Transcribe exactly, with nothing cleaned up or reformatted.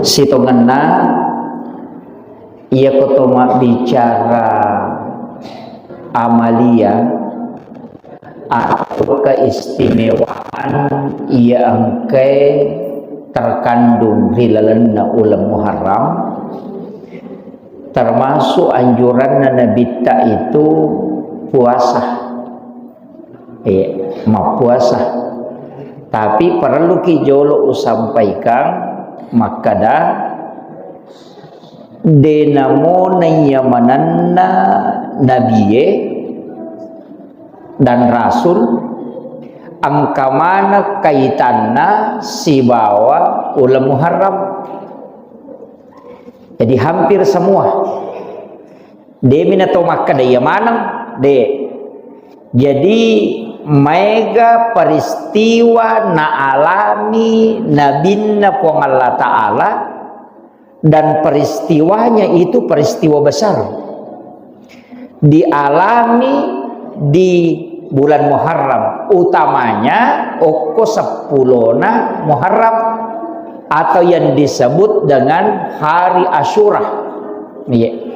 Sitongenna, iya ko to mabbicara amalia atau keistimewaan iya engkae terkandung ri lalenna uleng Muharram, termasuk anjuranna Nabitta itu puasa. Iya, mappuasa. Tapi perlu ki jolo usampaikan makkada, de namo naiya manenna nabie dan rasul engka maneng kaitanna sibawa uleng Muharram. Jadi hampir semua. De mi na to makkada iya maneng, de. Jadi maega peristiwa naalami nabinna Puang Allah Ta'ala, dan peristiwanya itu peristiwa besar. Dialami di bulan Muharram, utamanya okko seppulona Muharram atau yang disebut dengan hari Asyura. Iya.